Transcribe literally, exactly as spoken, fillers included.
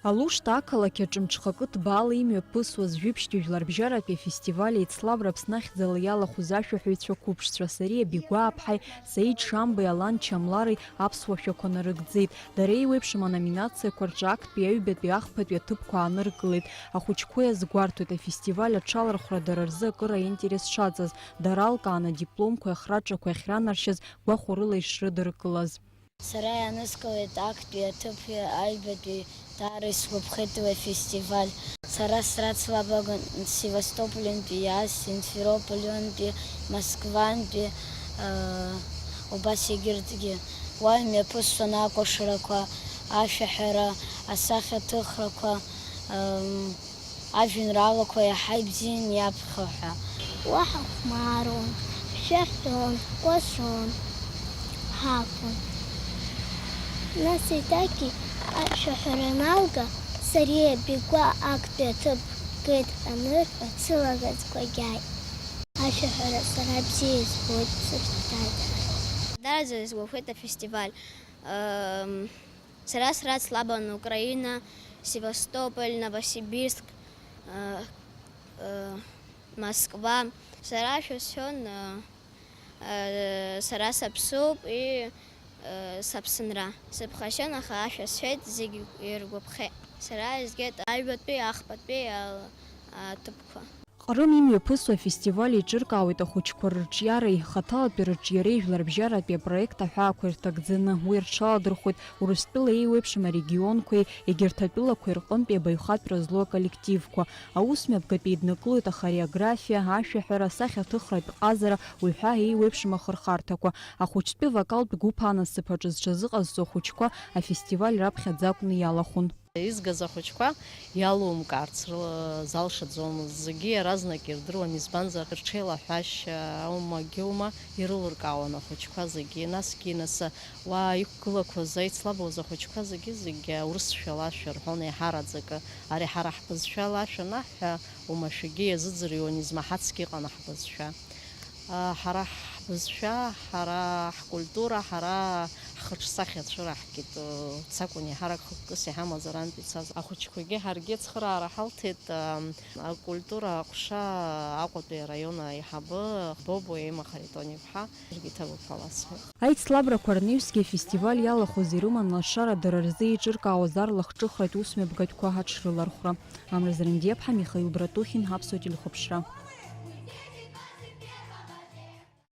Алушта ақалақь аҿы мҽхакы ҭбаала имҩаԥысуаз жәибжьтәи жәларбжьаратәи афестиваль еицлабра Аԥсны ахьӡала иалахәыз ашәаҳәаҩцәа қәыԥшцәа Сариа Бигәааԥҳаи Саид Шамбеи Алан Чамлари аԥсуа шәақәа нарыгӡеит. Дара еиуеиԥшым аноминациақәа рҿы актәи, аҩбатәи, ахԥатәи аҭыԥқәа ааныркылеит. Ахәыҷқәа иазгәарҭоит, афестиваль аҽалархәра дара рзы акыр аинтерес шаҵаз, дара алкааны адипломқәеи ахраҿақәеи ахьранаршьаз гәахәарыла ишрыдыркылаз. Сара иааныскылеит актәи аҭыԥи аҩбатәи даара исгәаԥхеит уи афестиваль. Сара срацлабаган Севастопольынтәи иааз, Симферопольынтәи, Москвантәи, аа, убас егьырҭгьы. Уа имҩаԥысуан акәашарақәа, ашәаҳәара, асахьаҭыхрақәа, ам, ажәеинраалақәа иаҳа ибзиан иаԥхьо ҳәа. Уа ҳахәмаруан, ҳшәаҳәон, ҳкәашон, ҳафон. Нас еиҭагьы ашәаҳәара аналга, Сариа Бигәа актәи аҭыԥ геит анырҳәа, сылаӷырӡқәагь ааит. Ашәаҳәара сара бзиа избоит, сыхьӡ ааит. Даараӡа исгәаԥхеит афестиваль. Ам, Сара срацлабан Украина, Севастополь, Новосибирск, э, э, Москва. Сара ашәа сҳәон, э, э, сара саԥсуп и, э, саԥсынра. Сыԥхашьон, аха ашәа сҳәеит, зегь иргәаԥхеит. Сара изгеит аҩбатәи, ахԥатәи, а, аҭыԥқәа. Ҟрым имҩаԥысуа афестиваль еиҿыркаауеит ахәыҷқәа рырҿиареи, хаҭалатәи рырҿиареи жәларбжьаратәи апроект аҳәаақәа ирҭагӡаны. Уи рҽаладырхәоит Урыстәыла еиуеиԥшым арегионқәеи егьырҭ атәылақәеи рҟынтәи абаҩхатәра злоу аколлективқәа. Аусмҩаԥгатә еиднакылоит ахореографиа, ашәаҳәара, асахьаҭыхратә ҟазара, уҳәа еиуеиԥшым ахырхарҭақәа. Ахәыҷтәы вокалтә гәыԥ анасыԥ аҿы зҽазыҟазҵо ахәыҷқәа афестиваль раԥхьаӡа акәны иалахәын. Изгаз ахәыҷқәа иалумкаарц ры-, залшаӡомызт. Зегьы иаразнак ирдыруан, избанзар, рҽеилаҳәашьа аумагьума ирылыркаауан ахәыҷқәа зегьы. Насгьы нас уа иқәгылақәаз, аицлабуаз ахәыҷқәа зегьы, зегьы урысшәала ашәа рҳәон еиҳараӡакы. Ари ҳара ҳбызшәала ашәа анаҳҳәа, уамашәагьы иазыӡырҩуан, измаҳацгьы ыҟан ҳбызшәа. Ҳара ҳбызшәа, ҳара ҳкультура, ҳара ҳхаҿсахьа цәыраҳгеит, ца акәын еиҳарак хықәкыс иҳамаз арантә ицаз ахәыҷқәагьы. Ҳаргьы ацхыраара ҳалҭеит, акультура аҟәша Аҟәатәи араион аиҳабы Бобо Ема Харитон-иԥҳа, иаргьы иҭабуп ҳәа ласҳәеит. Аицлабрақәа рнаҩсгьы афестиваль иалахәыз ирыман лашара дара рзы еиҿыркаауаз арлахҿыхратә усмҩаԥгатәқәа аҽрылархәра. Амра Зрандиаԥҳа, Михаил Братухин, Аԥсуа телехәаԥшра.